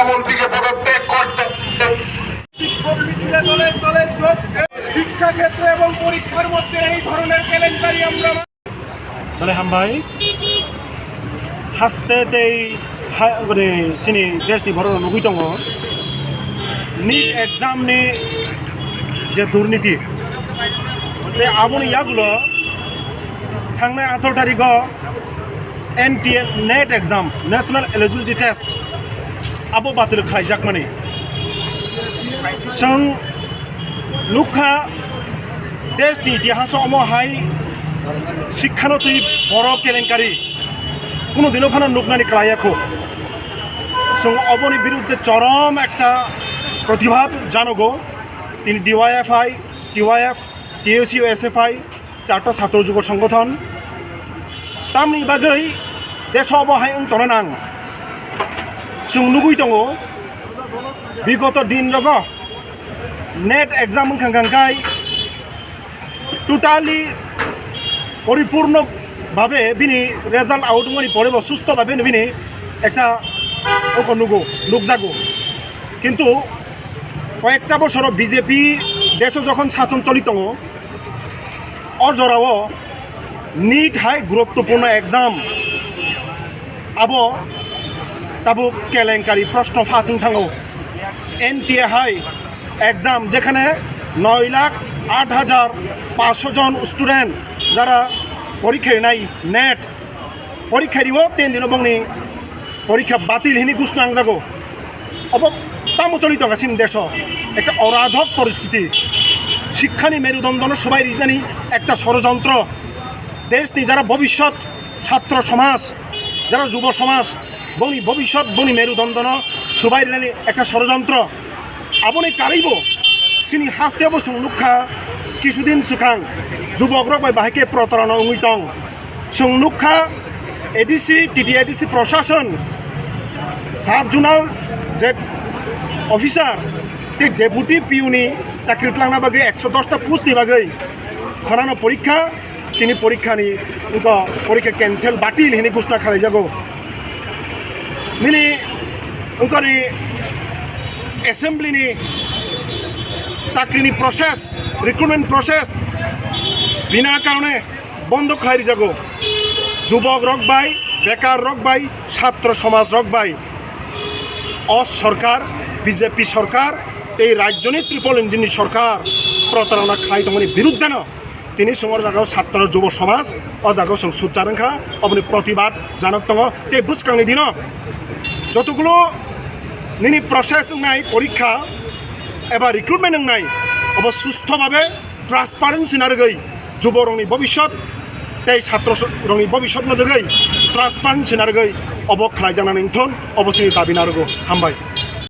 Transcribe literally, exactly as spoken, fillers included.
মন্ত্রীকে পদত্যাগ করতে হবে। বিক্ষোভ মিছিলে দলে দলে যোগ দেন। শিক্ষাক্ষেত্র এবং পরীক্ষার মধ্যে এই ধরনের কেলেঙ্কারি আমরা Dale hambai. Haste tei ha, bwrwi chini desh ni borok rok nugwi tongo. NEET exam ni je durniti. Tei aboni yagulo thangnai atharo tarikh o N T A NEET exam, National Eligibility Test, abo batil khlaijakmani. Chwng nukha, desh ni itihas o omo hai sikha no twi boro kelenkari kuno dino phano nuknani kwlaiya kho. Chwng oboni birudde chorom ekta protibad janogo. Tini D Y F I, T Y F, T S U, S F I, charta chhatro jugo songgothon. Tamni bagwi desh o bo hai wng tongna nang. Chwng nugwi tongo, bigoto din rogo NEET exam wngkha kha khai totally poripurno babe bini result out wngmani pore bo susto babe bini ekta oko nugo, nukjago. Kintu koyekta bosoro B J P desh o jokhon sachon choli tongo, o jorao NEET hai guruttopurno exam, abo tabuk kelenkari proshno pha chwng thango. N T A hai exam, jekhane নয় লাখ আট হাজার পাঁচশো জন student jara porikha rinai NEET porikha rio, ten dino bongni porikha batil hini gushna nangjago. Obo tamo choli tonga chini desho? Ekta orajhok poristiti. Sikhani merudondo no subai rijnani ekta sorojontro. Desh ni jara bobishyot, chhatro somaj, jara jubo somaj, bongni bobishyot, bongni merudondo no subai rijnani ekta sorojontro. Aboni karwibo chini haste bo chwng nukha, kisudin swkang jubok rok bai bahai khe protarona wngwi tong. Chwng nukha A D C, T T A D C proshashon, sub zonal je officer tei deputy P U ni chakri twlangna bagwi ekso dos ta post ni bagwi khorano porikha, tini porikha ni wngkha porikha cancel, batil hini gushna khalaijago. Nini wngkha ni assembly ni chakri ni process, recruitment process bina karone bondo khlai rijago. Jubok rok bai, bekar rok bai, chhatro somaj rok bai o sorkar, B J P sorkar tei rajyoni triple engine ni sorkar protarona khlai tongmani biruddhe no tini chwng o jaga o chhatro jubo somaj o jaga o chwng sujjar wngkha, oboni protibad janok tongo. Tei bwskang ni dino jotogulo nini process wngnai porikha eba recruitment wngnai, obo sustho babe transparency narwgwi juborokni bobishyot tei chhatro rokni bobishyotno dwgwi transparency narwgwi obo khlaijaknani wngthon, obo chini dabi narwgo. Hambai.